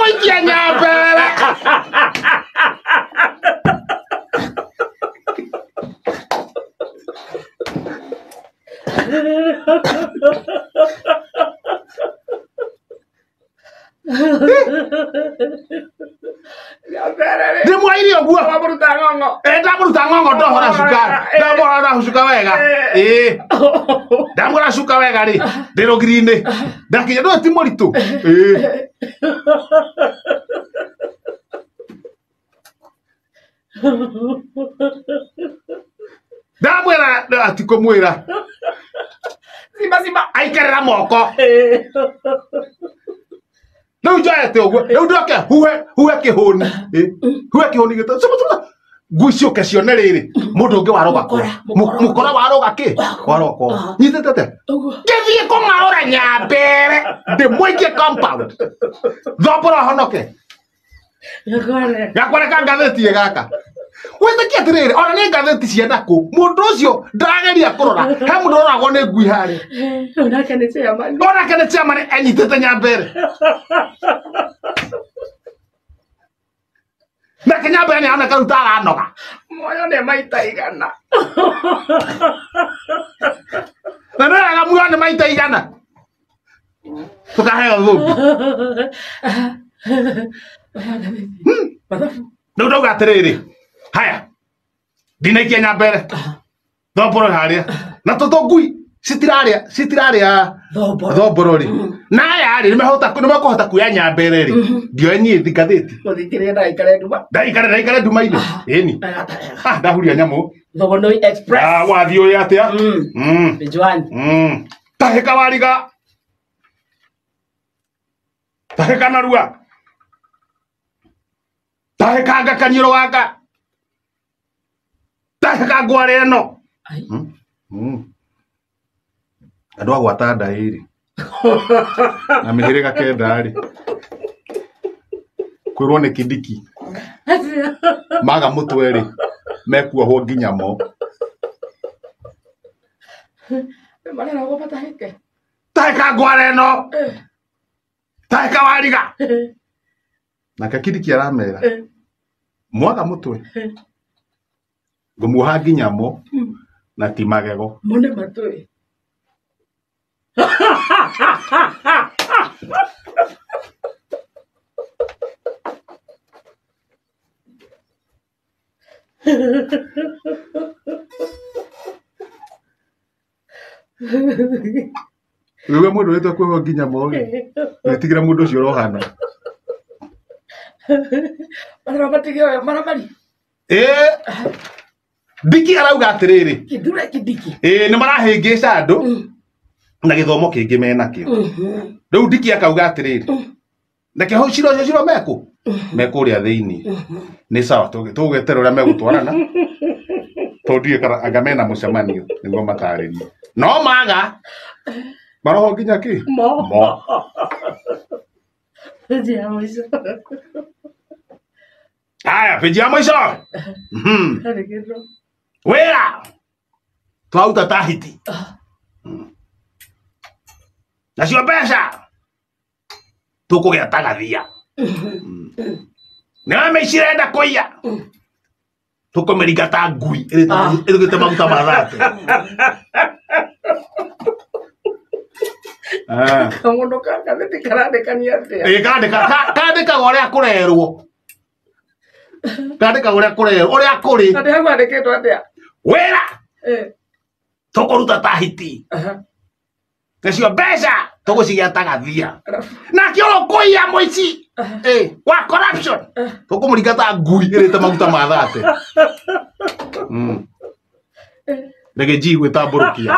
Ndĩmũikie nyambere. Ndĩmwaire ũguo. Wamũruta ng'ong'o. Ndamũruta ng'ong'o ndohora cuka. Ndamũhora cuka wega. Ĩĩ. Ndamũhora cuka wega rĩ. Ndĩ rũgiri-inĩ. Ndakinya ndũĩ ti mũritũ. Ĩĩ. Ndamwĩra atikũmwĩra. Simba simba. Aikarĩra moko. Rĩu njoete ũguo. Rĩu ndoke huhe huhe kĩhũni. Ĩĩ. Huhe kĩhũni gĩta. Cuma cuma. Ngui ciũke cione rĩrĩ. Mũndũ ũngĩ waroga kwa. Mũkora, Mũkora waroga kĩ? Waroga kwa. Nyitĩte atĩa? Ũguo. Ngĩthiĩ kũng'aũra nyambere. Ndĩmũikie compound. Thombora honoke. Gakware. Gakwareka ngathĩti ĩ gaka. Wĩtĩkie atĩrĩrĩ, ona nĩ ngathĩti cia nakũ. Mũndũ ũcio ndarageria kũrora. He mũndũ ũroragwo nĩ ngui harĩa. Onake nĩ chairman. Onake nĩ chairman enyitĩte nyambere. Nake nyambere nĩ aroneka rĩu ta aranoga. Muoyo nĩ maita igana. Na nĩ wega muoyo nĩ maita igana. Tũkaheo thũmbĩ. Mathabu. Rĩu ndauga atĩrĩrĩ, haya, ndinaikia nyambere. Thomboro harĩa. Na tũtũ ngui citirarĩa citirarĩa Thomboro. thomboro rĩ. Na aya rĩ nĩmehota nĩmekũhota kuoya nyambere rĩ. Ndioe niĩ ngathĩti. Mũthikĩrĩria ndagaikare nduma. Ndaikare ndaikare nduma-inĩ. Ĩni. Wega ta wega. Ah, ndahuria nyamũ. Thogonoi Express. Ah, wathiĩ ũrĩa atĩa? Mijuani. Tahĩka wariga. Tahĩka narua. Tahĩka ngakaniũrũ wanga. Tahĩka ngware ĩno. Ai. Andũ a gwata ndaĩ rĩ. Na mĩhĩrĩga kenda rĩ. Kwĩrwo nĩ Kindiki. Maga mũtwe rĩ. Mekuohwo nginya mo. Mareragwo matahĩke. Tahĩka ngware ĩno. Tahĩka wariga. Nake Kindiki aramera. Mwaga mũtwe. Ngũmuoha nginya mo na ti magego. Mo nĩ matũĩ. Rĩu mũndũ wĩtwo kuohwo nginya mo rĩ. Wĩtigĩra mũndũ ũcio ũrohana. Mareragwo matige ũyũ maramari. Ĩĩ. Ndiki arauga atĩrĩrĩ. Kithure Kindiki. Ĩĩ nĩ marahĩngĩca andũ na gĩthomo kĩngĩ menakĩo. Rĩu Ndiki akauga atĩrĩrĩ. Reke hau cira ũcio cira mekũ? Mekũrĩa thĩinĩ. Nĩ sawa tũgweterera ũrĩa megũtwarana. Tondũ ndiũĩ kana anga mena mũcemanio nĩguo matarĩrie. No maga maroho nginya kĩ? Mo. Mo. Peji ya mũico. Haya, peji ya mũico. Harĩkĩtwo. Wĩra twaruta ta hiti. Nacio mbeca tũkũgĩa ta gathia. Nĩwe mĩici ĩrenda kũiya. Tũkũmĩringa ta ngui ĩrugĩte maguta ma thate. Kamũndũ ka ngathĩti karandĩkania atĩa? Ĩĩ kandĩka kandĩkaga ũrĩa kũrerwo. Kandĩkaga ũrĩa kũrerwo, ũrĩa kũrĩ. Na ndĩ hau handĩkĩtwo atĩa? Wĩra tũkũruta ta hiti. Nacio mbeca tũgũcigĩa ta gathia. Nake ũyũ kũiya mũici wa corruption tũkũmũringa ta ngui ĩrĩte maguta ma thate. Reke G gwĩtambũrũkia.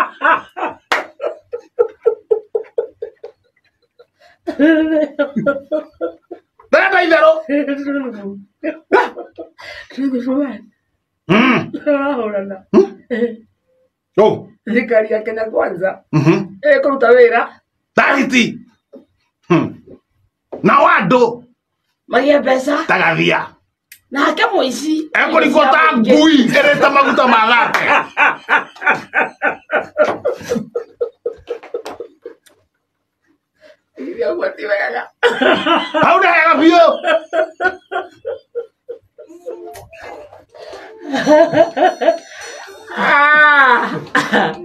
Ndĩrenda itherũ. Arahũrana. Oh. Thirikari ya Kenya Kwanza ĩkũruta wĩra Ta hiti. Nao andũ magĩe mbeca ta gathia. nake mũici Ekũringwo ta ngui ĩrĩte maguta ma thate. Iria ũguo ti wega. Hau nĩ hega Biũ. Ah.